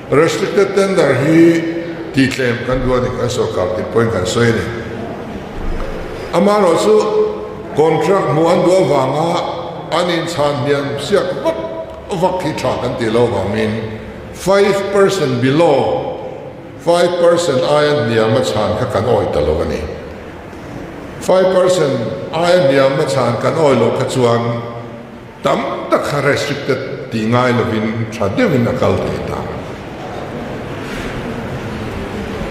Restricted tender hi tihtlem kan duh a ni, kan sorkar tih pawhin kan sawi a ni. Amaherawhchu contract hmuh an duh avanga an inchhan hniam siak vak vak hi tha kan tih loh avangin 5% below, 5% aia hniam a chhan kha kan awih ta lo a ni. 5% aia hniam a chhan kan awih loh kha chuan Tam tak kha restricted tih ngai lovin tha deuhin a kal thei ta.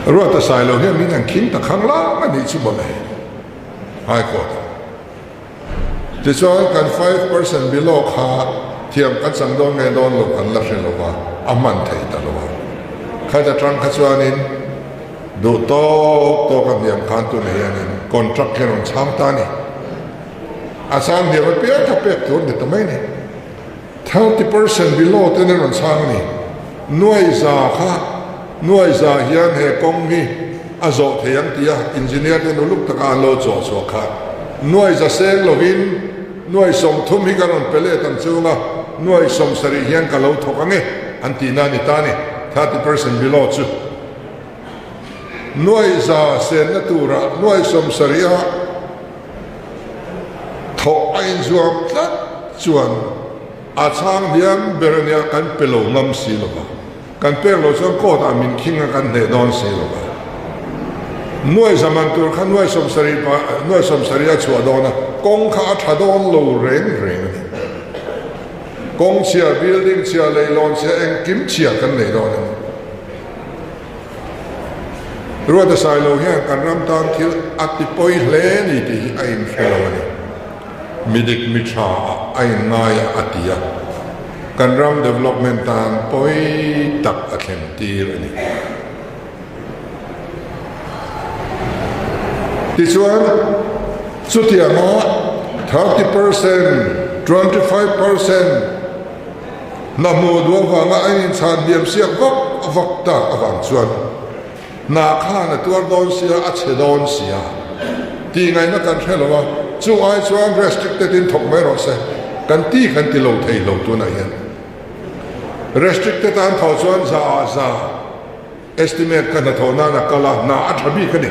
Ruata Sailo hian min han khing ta khang lang a nih chu mawle High Court ah. Tichuan kan 5% below kha thiam kan chang dawn nge dawn lo kan la hre lova, a hman thei ta lo a. Khat atang kha chuanin duh tawk tawk a hniam khan tunah hianin contract hian rawn chhang ta a ni. A chang hniam apiang kha pek tur ni ta mai ni. 30% below ten an rawn chhang a ni. Nuai za kha, nuai za hian he kawng hi a zawh thei ang tih a engineer ten uluk taka an lo chawh chhuah kha. Nuai za seng lovin nuai 30 hi ka rawn pe let ang chunga nuai 70 hian ka lo thawk ang e an tihna a ni ta a ni. 30% below chu. Nuai za senna turah nuai 70 a thawh a inzuam tlat chuan a chhang hniam ber ania kan pe lo ngam si lo va, kan pek loh chuan court ah min khing a kan hneh dawn si lo va. Nuai za man tur kha nuai 70 pa nuai 70 a chhuah dawn a, kawng kha a tha dawn lo reng reng a ni. Kawng chhia, building chhia, leilawn chhia engkim chhia kan nei dawn a ni. Ruata Sailo hian kan ram tan thil a ti pawi hle ni tih hi a inhre lo a ni. Mi dik mi tha ah a inngai a a ti a, kan ram development tan pawi tak a thlen tir a ni. Tichuan, chutianga 30%, 25%, Hna hmuh duh avanga a inchhan hniam siak vak vak tak avang chuan hna khan a tuar dawn sia, a chhe dawn sia tih ngaihna kan hre lo a, chung ai chuan restricted in thawk mai rawh se kan ti kan ti lo thei lo tunah hian restricted a an thawh chuan za ah za estimate kha hnathawh nan a kal a, hna a tha bik a ni.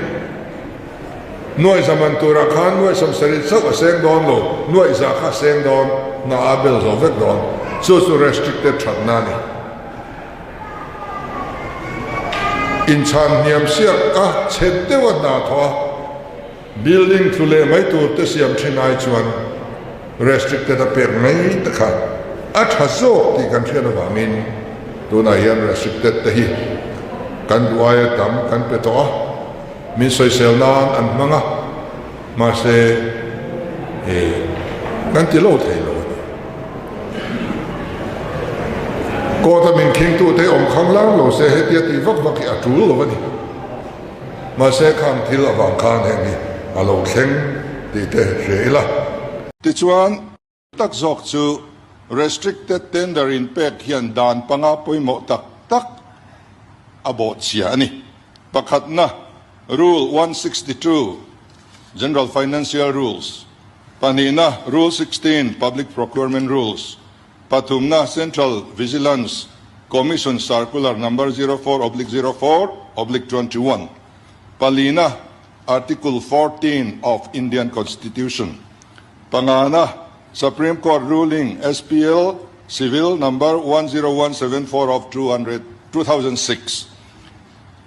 Nuaih za man turah khan nuaih 70 chauh a seng dawn lo, nuaih za kha a seng dawn, hna a bel zo vek dawn. Chu chu restricted thatna a ni. Inchhan hniam siak a chhe deuh a hna thawh a, building thlu leh mai tur te siam thin ai chuan restricted a pek mai te kha a tha zawk tih kan hriat avangin tunah hian restricted te hi kan duh aia tam kan pe tawh a. Min sawisel nan an hmang a, mahse eh kan ti lo thei lo a ni. Court a min khingtute awm khang lang lo se hetia tih vak vak hi a tul lo a ni. Mahse khang thil avang khan heng hi a lo thleng tih te hria ila. Tichuan, tak zawk chu Restricted Tender inpek hian dan panga pawimawh tak tak a bawhchhia a ni. Pakhatna, Rule 162, General Financial Rules, Pahnihna, Rule 16, Public Procurement Rules, Pathumna, Central Vigilance Commission Circular Number 04/04/21, Palina, Article 14 of Indian Constitution, Pangana, Supreme Court Ruling SPL Civil Number 10174 of 2006.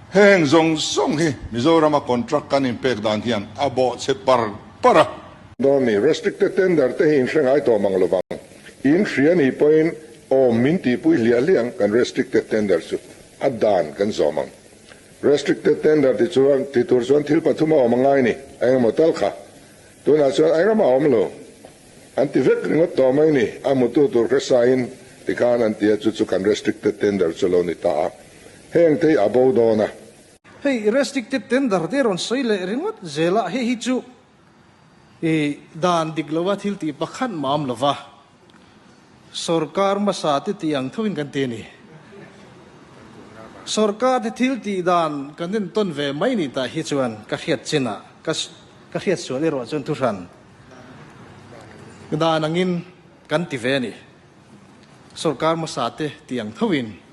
Heng zawng zawng hi Mizorama contract kan inpek dan hian a bawhchhe par par a. Dawn ni, restricted tender te hi in hre ngai tawh mang lovang. In hria nih pawhin awm min tihpui hliah hliah ang, kan restricted tender chu a dan kan zawm ang. Restricted tender ti chuan ti tur chuan thil pathum a awm a ngai ni, eng emaw tal kha. Tunah chuan eng ramah a awm lo. An ti vek ringawt tawh mai ni, a hmutu tur hre sain tikhan an ti a, chu chu kan restricted tender chu lo ni ta a. Heng te hi a bo dawn a. Hei restricted tender te rawn sawi leh ringawt zel a, hei hi chu i dan dik lova thil tih pakhat mam lova sorkar hmasa te tih ang thovin kan ti a ni. Sorkar te thil tih dan kan entawn ve mai ni tah hi chuan ka hriat chinah ka ka hriat sual erawh chuan thuhran dan angin kan ti ve a ni. Sorkar hmasa te tih ang thovin.